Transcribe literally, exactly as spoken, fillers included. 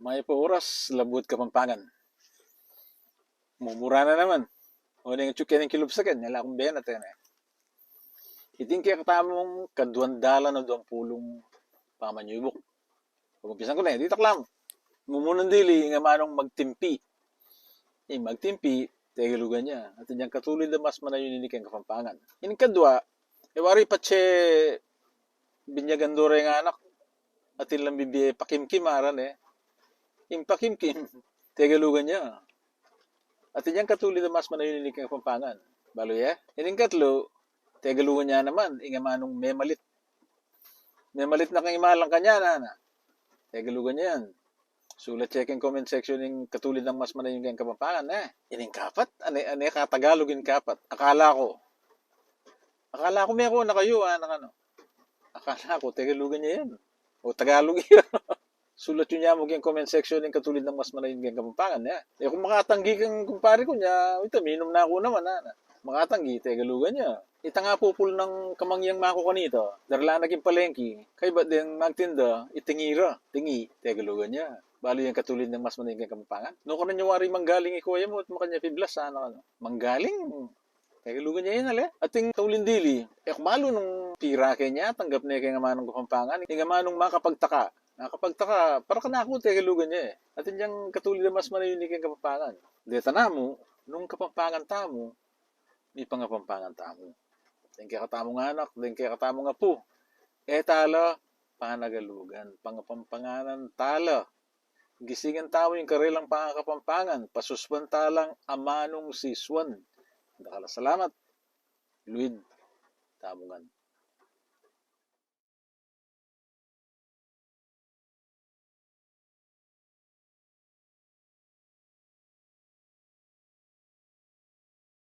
Mayap a oras, Labuad Kapampangan. Mumura na naman. O, ning atyu keng kilub saken, ala kung bena tene. Iti ing kekatamung kaduang dalan o duang pulung pamanyubuk. Pag-umpisan ku ne, ditak lang. Mumunang dili, ing amanung magtimpi. Ing magtimpi, Tegalugan ya. At inyang katulid a mas manayun ini keng Kapampangan. Ing kadua, e wari patse binyagan do reng anak, atin lang bibie pakimkim, aran e. Ing pakimkim, Tegalugan ya. At inyang katulid a mas manayun ini keng Kapampangan. Balu ye? Ining katlu, Tegalugan ya naman, ing amanung memalit. Memalit na kang imalang kanyan, ana. Tegalugan ya yan. Sulat ye keng comment section ing katulid nang mas manayun keng Kapampangan, e. Ining kapat, ane, ane ka Tagalog ing kapat. Akala ku. Akala ku meko na kayu, ana, ano. Akala ku, Tegalugan ya yan. O Tagalog ya. Sulat yu ne mu keng comment section ing katulid nang mas manayun keng Kapampangan, e. E ku makatanggi keng kumpari ku nya, ita, minum na ku naman, ana. Makatanggi, Tegalugan ya. Ita nga pupul nang kamangyang maku kanita, darla na king palengki, kaybat deng magtinda, itingi ra, tingi, Tegalugan ya. Balu yang katulid nang mas manayun keng Kapampangan. Nukarin ya wari manggaling ikuya mu at makanyan piblas, ana, ano. Manggaling, Tegalugan ya yan, ale. Ating kauling dili, e ku balu nung pira keng atanggap ne keng amanung Kapampangan, ing amanung makapagtaka. Makapagtaka, para kanaku, Tegalugan ya, e. Atin yang katulid a mas manayun ini keng Kapampangan. Deta namu, nung Kapampangan tamu, mipangapampangan tamu. Deng kekatamung anak, deng kekatamung apu, e tala panagalugan, pangapampanganan tala. Gisingan tamu ing karelang pangakapampangan, pasusban talang amanung siswan. Dakal a salamat. Luid tamu ngan.